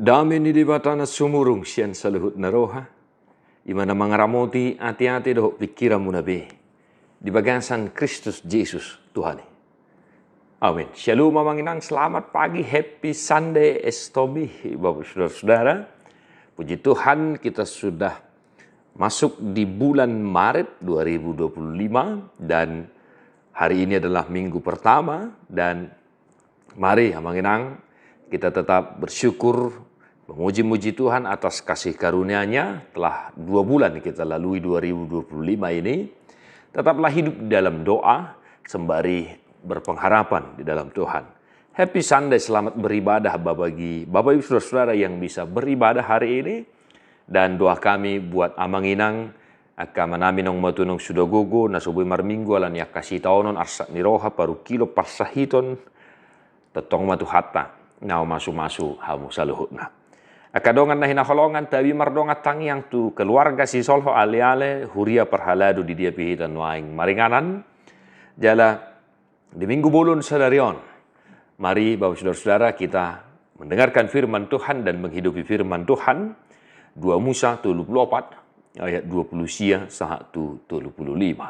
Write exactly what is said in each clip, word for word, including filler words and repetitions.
Dame ni Debata na sumurung sian saluhut na roha, i ma na mangaramoti ateate dohot pingkiranmuna be di bagasan Kristus Jesus Tuhan i. Amin. Shalom amang inang, selamat pagi, happy Sunday, Estomi, Bapak Saudara-saudara. Puji Tuhan, kita sudah masuk di bulan Maret dua ribu dua puluh lima dan hari ini adalah minggu pertama dan mari amang inang, kita tetap bersyukur, memuji-muji Tuhan atas kasih karunia-Nya. Telah dua bulan kita lalui dua ribu dua puluh lima ini. Tetaplah hidup dalam doa sembari berpengharapan di dalam Tuhan. Happy Sunday, selamat beribadah bagi Bapak Ibu Saudara-saudara yang bisa beribadah hari ini. Dan doa kami buat amang inang, angka amanami naung matua naung suda gogo, na so boi marminggu ala ni angka sitaonon, arsak ni roha, parungkilon, parsahiton, tongtong ma Tuhanta na mamasu-masu hamu saluhutna. Angka dongan na hinaholongan, tabi mardongan tangiang tu keluarga sisolhot, aleale, huria parhalado di dia pe hita nuaeng maringanan. Jala di minggu bolon sadari on, mari Bapak Saudara-saudara, kita mendengarkan firman Tuhan dan menghidupi firman Tuhan. Dua Musa tolu puluh opat ayat dua puluh sia sahat tu tolu puluh lima.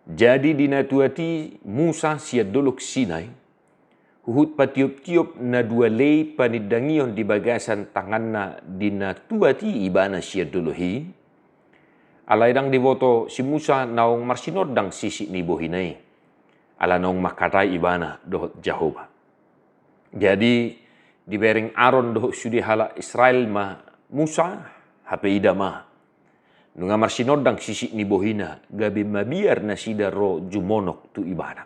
Jadi dinatuati Musa sian Dolok Sinai, huhut patiop-tiop na dua lei panindangion di bagasan tanganna, dinatuati ibana sian dolok i. Alai ndang diboto si Musa naung marsinondang sisik ni bohina i, ala naung mangkatai ibana dohot Jahowa. Jadi dibereng Aron dohot sude halak Israel ma Musa, hape ida ma, nunga marsinondang sisik ni bohina, gabe mabiar nasida ro jumonok tu ibana.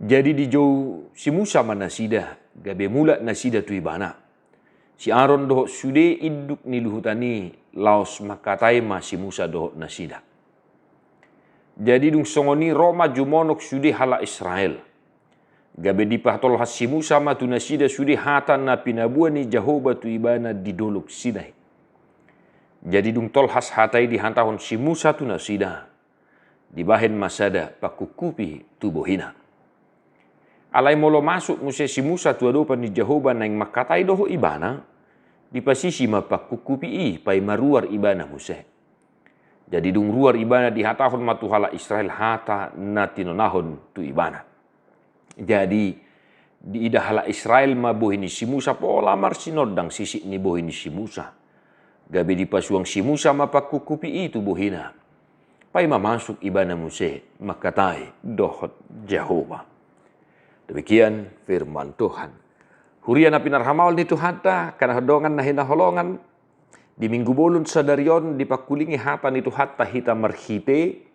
Jadi dijou si Musa ma nasida, gabe mulak nasida tu ibana. Si Aron dohot sude induk ni luhutan i laos mangkatai ma si Musa dohot nasida. Jadi dung songon i ro ma jumonok sude halak Israel. Gabe dipatolhas si Musa ma tu nasida sude hata na pinaboa ni Jahowa tu ibana di Dolok Sinai. Jadi dung tolhas hata i dihatahon si Musa tu nasida, dibahen ma sada pangkupkupi tu bohina. Alai molo masuk muse si Musa tu adopan ni Jahowa naeng mangkatai dohot ibana, dipasisi ma pangkupkupi i, paima ruar ibana muse. Jadi dung ruar ibana, dihatahon ma tu halak Israel hata na tinonahon tu ibana. Jadi diida halak Israel ma bohi ni si Musa, pola marsinondang sisik ni bohi ni si Musa. Gabe dipasuang si Musa ma pangkupkupi i tu bohina, paima masuk ibana muse mangkatai dohot Jahowa. Demikian firman Tuhan. Huria na pinarhamaol ni Tuhanta, angka dongan na hinaholongan, di minggu bolon sadari on dipangkulingi hata ni Tuhanta hita marhite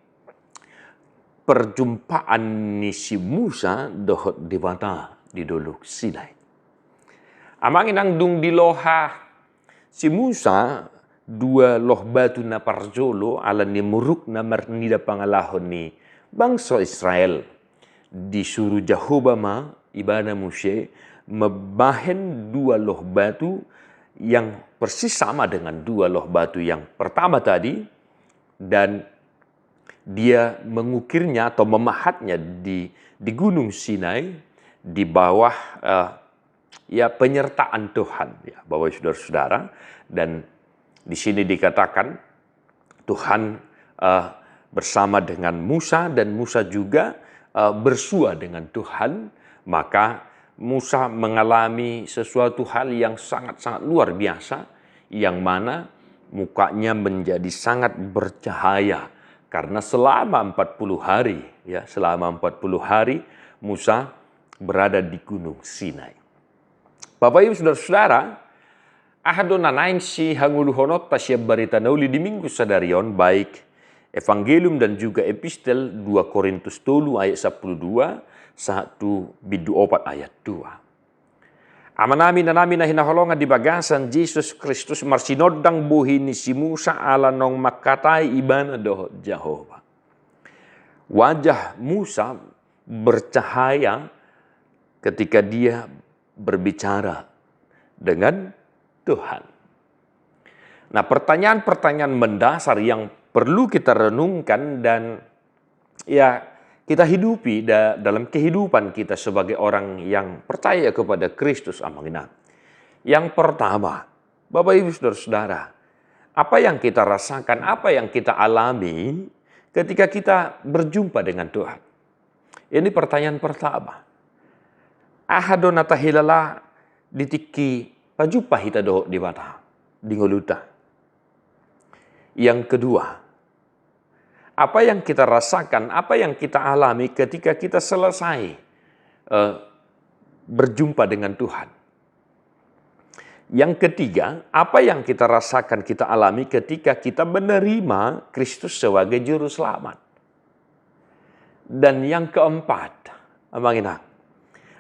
perjumpaan ni si Musa dohot Debata di Dolok Sinai. Amang inang, dung diloha si Musa dua loh batu na parjolo ala ni murukna marnida pangalaho ni bangso Israel, disuru Jahowa ma ibana muse mambahen dua loh batu yang persis sama dengan dua loh batu yang pertama tadi, dan dia mengukirnya atau memahatnya di, di Gunung Sinai, di bawah, eh, ya, penyertaan Tuhan, ya, Bapak Saudara-saudara. Dan di sini dikatakan Tuhan, eh, bersama dengan Musa, dan Musa juga, eh, bersua dengan Tuhan. Maka Musa mengalami sesuatu hal yang sangat-sangat luar biasa, yang mana mukanya menjadi sangat bercahaya, karena selama empat puluh hari, ya, selama empat puluh hari Musa berada di Gunung Sinai. Bapak Ibu Saudara-saudara, aha do na naeng sihangoluhononta sian Barita Na Uli di minggu sadari on, baik Evangelium dan juga epistel dua Korintus tolu ayat sampulu dua sahat tu bindu opat ayat dua. Amanami, inanami na hinaholongan di bagasan Jesus Kristus, marsinondang bohi ni si Musa ala naung mangkatai ibana dohot Jahowa. Wajah Musa bercahaya ketika dia berbicara dengan Tuhan. Nah, pertanyaan-pertanyaan mendasar yang perlu kita renungkan dan, ya, kita hidupi da-, dalam kehidupan kita sebagai orang yang percaya kepada Kristus, amang inang. Yang pertama, Bapak Ibu Saudara-saudara, apa yang kita rasakan, apa yang kita alami ketika kita berjumpa dengan Tuhan? Ini pertanyaan pertama. Aha do na tahilala di tingki pajumpa hita dohot Debata di ngolunta? Yang kedua, apa yang kita rasakan, apa yang kita alami ketika kita selesai, eh, berjumpa dengan Tuhan? Yang ketiga, apa yang kita rasakan, kita alami ketika kita menerima Kristus sebagai Juru Selamat? Dan yang keempat, Amang Inang,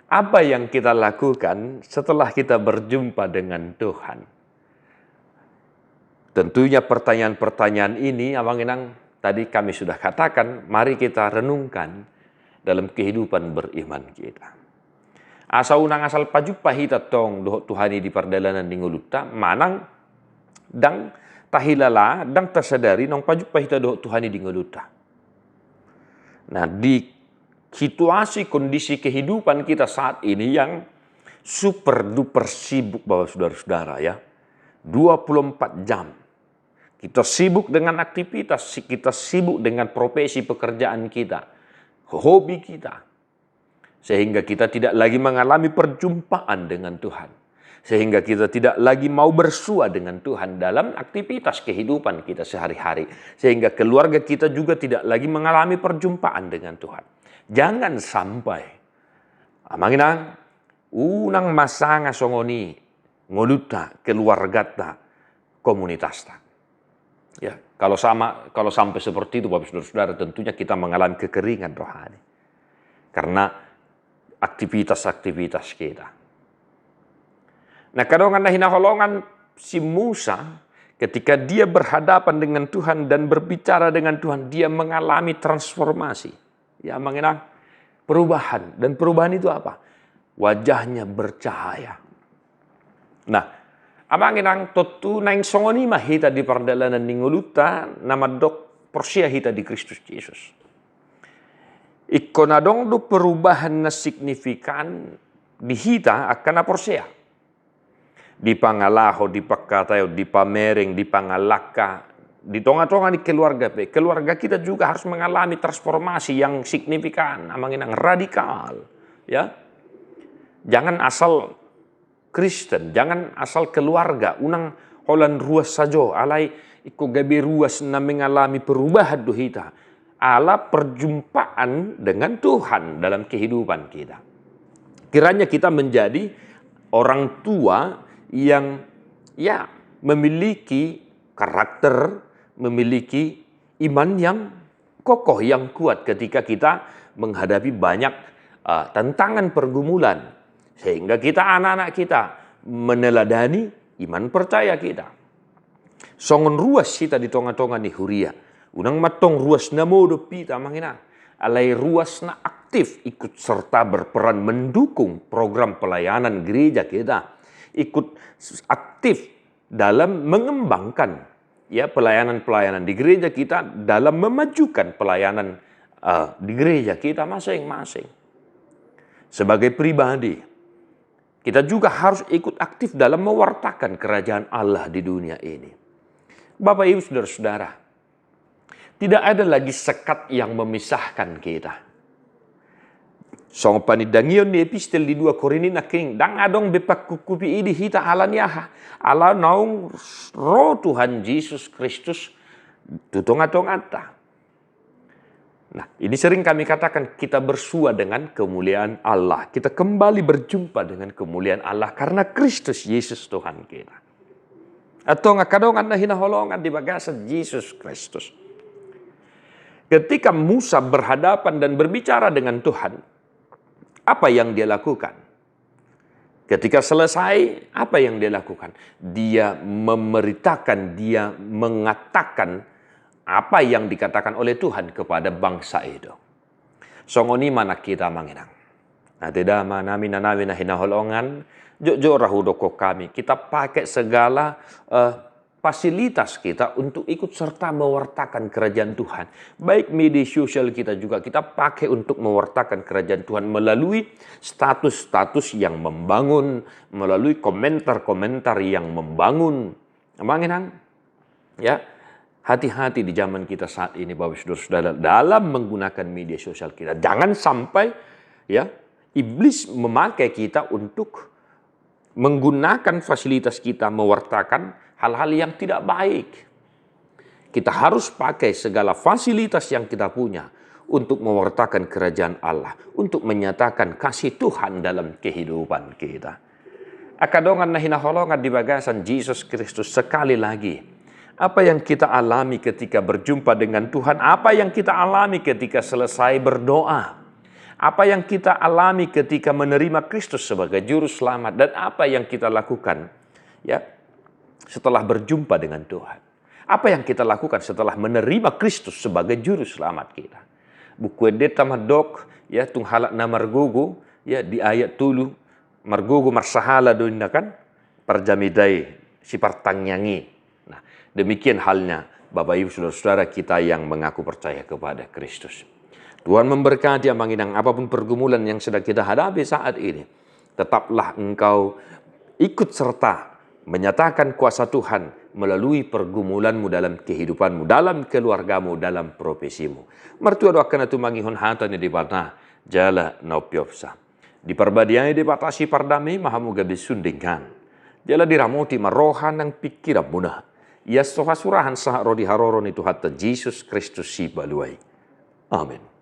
apa yang kita lakukan setelah kita berjumpa dengan Tuhan? Tentunya pertanyaan-pertanyaan ini, Amang Inang, tadi kami sudah katakan, mari kita renungkan dalam kehidupan beriman kita. Asa unang asal pajumpa hita tong dohot Tuhan i di pardalanan ni ngolunta, manang ndang tahilala, ndang tasadari naung pajumpa hita dohot Tuhan i di ngolunta. Nah, di situasi kondisi kehidupan kita saat ini yang super duper sibuk, Bapak Saudara-saudara, ya. Dua puluh empat jam. Kita sibuk dengan aktivitas, kita sibuk dengan profesi pekerjaan kita, hobi kita. Sehingga kita tidak lagi mengalami perjumpaan dengan Tuhan. Sehingga kita tidak lagi mau bersua dengan Tuhan dalam aktivitas kehidupan kita sehari-hari. Sehingga keluarga kita juga tidak lagi mengalami perjumpaan dengan Tuhan. Jangan sampai, Amang Inang, unang ma sanga songon i ngolunta, keluargata, komunitasta. Ya, kalau sama, kalau sampai seperti itu, Bapak Saudara-saudara, tentunya kita mengalami kekeringan rohani. Karena aktivitas-aktivitas kita. Nah, angka dongan na hinaholongan, si Musa, ketika dia berhadapan dengan Tuhan dan berbicara dengan Tuhan, dia mengalami transformasi. Ya, Amang Inang, perubahan. Dan perubahan itu apa? Wajahnya bercahaya. Nah, Amang Inang, tontu naeng songon i ma hita di pardalanan ni ngolunta, na mandok porsea hita di Kristus Jesus. Ingkon adong do perubahan na signifikan di hita angka na porsea. Di pangalaho, di pangkataion, di pamereng, di pangalangka, di tonga-tonga ni keluarga pe. Keluarga kita juga harus mengalami transformasi yang signifikan, Amang Inang, radikal. Ya. Jangan asal Kristen, jangan asal keluarga, unang holan ruas sajo, alai ingkon gabe ruas na mengalami perubahan do hita. Ala perjumpaan dengan Tuhan dalam kehidupan kita. Kiranya kita menjadi orang tua yang, ya, memiliki karakter, memiliki iman yang kokoh, yang kuat ketika kita menghadapi banyak, eh, tantangan, pergumulan. Sehingga kita, anak-anak kita, meneladani iman percaya kita. Songon ruas hita di tonga-tonga ni huria. Unang ma tong ruas na modom hita, Amang Inang. Alai ruas na aktif, ikut serta berperan mendukung program pelayanan gereja kita. Ikut aktif dalam mengembangkan, ya, pelayanan-pelayanan di gereja kita, dalam memajukan pelayanan, eh, di gereja kita masing-masing. Sebagai pribadi, kita juga harus ikut aktif dalam mewartakan kerajaan Allah di dunia ini. Bapak, Ibu, Saudara-saudara, tidak ada lagi sekat yang memisahkan kita. Songon panindangion ni epistel di dua Korintus nangkin, ndang adong be pangkupkupi i di hita, ala ni aha? Ala naung ro Tuhan Jesus Kristus tu tonga-tonganta. Nah, ini sering kami katakan, kita bersua dengan kemuliaan Allah. Kita kembali berjumpa dengan kemuliaan Allah karena Kristus Yesus Tuhan kita. Antong angka dongan na hinaholongan di bagasan Jesus Kristus. Ketika Musa berhadapan dan berbicara dengan Tuhan, apa yang dia lakukan? Ketika selesai, apa yang dia lakukan? Dia memberitakan, dia mengatakan apa yang dikatakan oleh Tuhan kepada bangsa itu. Songon i ma nang hita, Amang Inang. Ate, Amanami, Inanami na hinaholongan, jotjot ra hudokkon hami. Kita pakai segala, eh, fasilitas kita untuk ikut serta mewartakan kerajaan Tuhan. Baik media sosial kita juga kita pakai untuk mewartakan kerajaan Tuhan melalui status-status yang membangun, melalui komentar-komentar yang membangun. Amang inang, ya, hati-hati di zaman kita saat ini, Bapak Saudara-saudara, dalam menggunakan media sosial kita. Jangan sampai, ya, iblis memakai kita untuk menggunakan fasilitas kita mewartakan hal-hal yang tidak baik. Kita harus pakai segala fasilitas yang kita punya untuk mewartakan kerajaan Allah, untuk menyatakan kasih Tuhan dalam kehidupan kita. Angka dongan na hinaholongan di bagasan Jesus Kristus, sekali lagi, apa yang kita alami ketika berjumpa dengan Tuhan, apa yang kita alami ketika selesai berdoa, apa yang kita alami ketika menerima Kristus sebagai juru selamat, dan apa yang kita lakukan, ya, setelah berjumpa dengan Tuhan. Apa yang kita lakukan setelah menerima Kristus sebagai juru selamat kita? Buku Endenta mandok, ya, tung halak na margogo, ya, di ayat tolu, margogo marsahala do inna kan, parjamita i, sipartangiang i. Nah, demikian halnya Bapak Ibu Saudara-saudara kita yang mengaku percaya kepada Kristus. Tuhan memberkati, Amang Inang, apapun pergumulan yang sedang kita hadapi saat ini, tetaplah engkau ikut serta menyatakan kuasa Tuhan melalui pergumulanmu dalam kehidupanmu, dalam keluargamu, dalam profesimu. Martua do angka na tumangihon hata ni Debata, jala na umpeopsa. Diparbadiai Debata sipardame ma hamu gabe sundenggan. Jala diramoti ma roha nang pingkiranmuna. Ia so hasurahan sahat ro di haroro ni Tuhanta Jesus Kristus Sipalua i. Amen.